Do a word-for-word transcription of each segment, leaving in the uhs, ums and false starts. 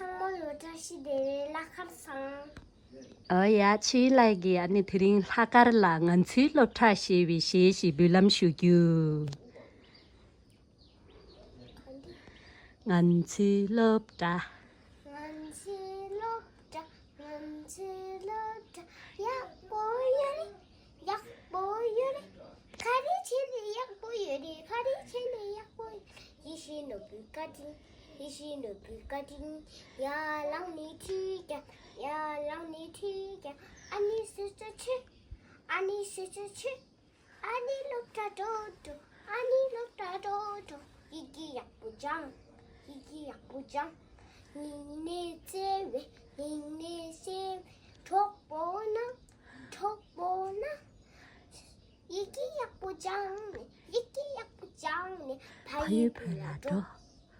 ཚང་མ་ལོ་བཀྲ་ཤིས་བདེ་ལེགས། ལྷག་དཀར་བཟང་། ཨོ་ཡ། ཆོས་ལགས་ཀྱིས་ཨ་ནི་དེ་རིང་ལྷག་དཀར་ལ་ང་ཚོའི་སློབ་གྲྭར་ཞེས་པའི་གཞས་ཤིག་འབུལ་ལམ་ཞུ་རྒྱུ། ང་ཚོའི་སློབ་གྲྭ། ང་ཚོའི་སློབ་གྲྭ། ང་ཚོའི་སློབ་གྲྭ་ཡག་པོ་ཡོད་རེད། ཡག་པོ་ཡོད་རེད། ག་རེ་བྱས་ནས་ཡག་པོ་ཡོད་རེད། ག་རེ་བྱས་ནས་ཡག་པོ་ཡོད། ཡིད་བཞིན་ནོར་བུའི་བཀའ་དྲིན། ཡིད་བཞིན་ནོར་བུའི་བཀའ་དྲིན། ཡར་ལངས་ནས་ཁྲིད་ཀྱང་། ཡར་ལངས་ནས་ཁྲིད་ཀྱང་། ཨ་ནི་ཟེར་ཚོ་ཆེ། ཨ་ནི་ཟེར་ཚོ་ཆེ། ཨ་ནི་སློབ་གྲྭ་འགྲོ་འགྲོ། ཨ་ནི་སློབ་གྲྭ་འགྲོ་འགྲོ། ཡི་གེ་ཡག་པོ་སྦྱང་། ཡི་གེ་ཡག་པོ་སྦྱང་། སྙིང་ནས་བརྩེ་བའི། སྙིང་ནས་བརྩེ་བའི། གྲོགས་པོ་རྣམས། གྲོགས་པོ་རྣམས། ཡི་གེ་ཡག་པོ་སྦྱང་ནས། ཡི་གེ་ཡག་པོ་སྦྱང་ནས། ཕ་ཡུལ་བོད་ལ་འགྲོ།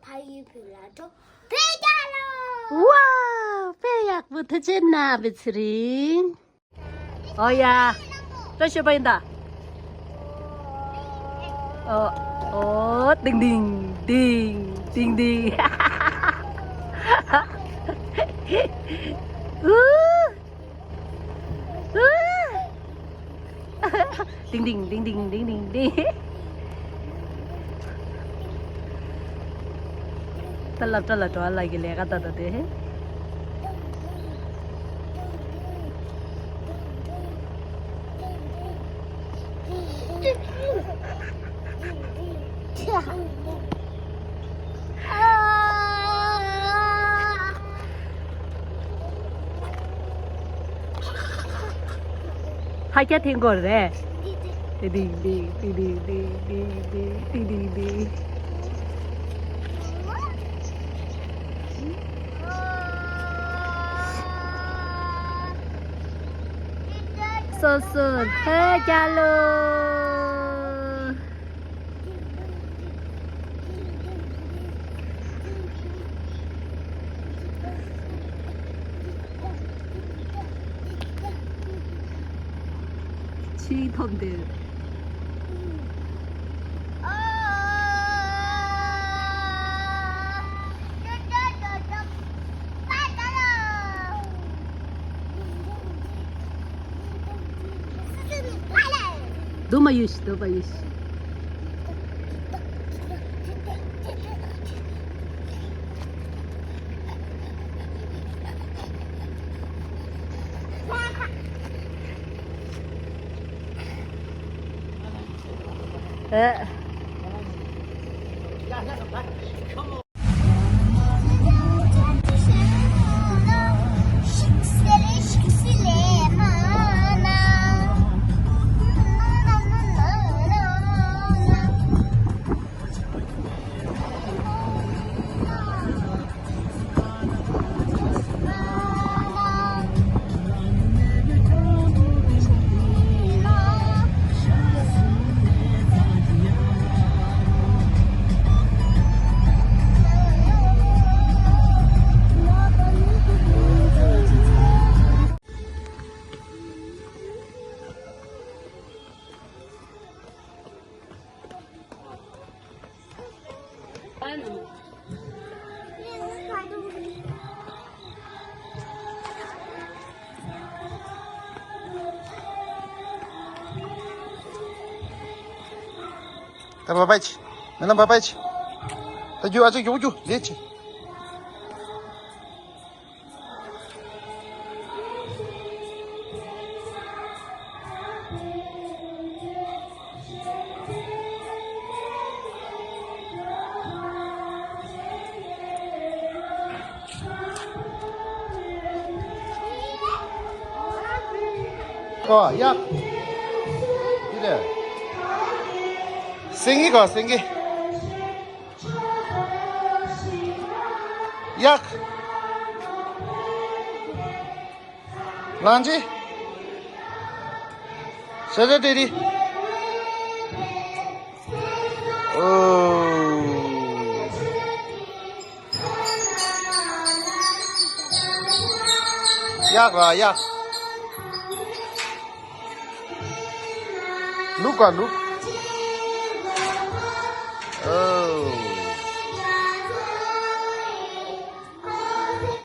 ཕ་ཡུལ་བོད་ལ་འགྲོ། བོད་རྒྱལ་ལོ། ཝའོ། དཔེ་ཡག་པོ། ཐུགས་རྗེ་གནང་བའི་ཚེ་རིང་། ཨོ་ཡ། ད་ཤོད་པ་ཡིན་ད། ཨོ། ཨོ། ཏིང་ཏིང་ཏིང་། ཏིང་ཏིང་། ཨུ། ཨུ། ཏིང་ཏིང་ཏིང་ཏིང་ཏིང་ཏིང་ཏིང་། ད་སློབ་གྲྭ་ལ་འགྲོ་བ་ལ་གི་ལས་ཀ་ད་ད་དེ། ཕ་སྐྱ་འཐེན་སྐོར་རེད། ཏི་ཏི་ཏི་ཏི་ཏི་ཏི་ཏི་ཏི་ཏི་ཏི་ཏི། སོ་སོ་ལྷ་རྒྱལ་ལོ། ཆིག་ཐོབ་འདུག། དུ་མ་ཡོད་ཤི། དུ་མ་ཡོད་ཤི། ཨེ། ད་བ་བ་ཆི། མེ་ལམ་བ་བ་ཆི། ད་རྒྱུ་ཨ་ཅག་ཡོང་རྒྱུ་ལས་ཆི། ཀོ་ཡག་འདི་རེད། སེང་གེ་ཀོ་སེང་གེ། ཡག་ལང་ཅི། ཤ་ཤ་ཏེ་རི། ཨོ། ཡག་ར་ཡག་ལུག་ག་ལུག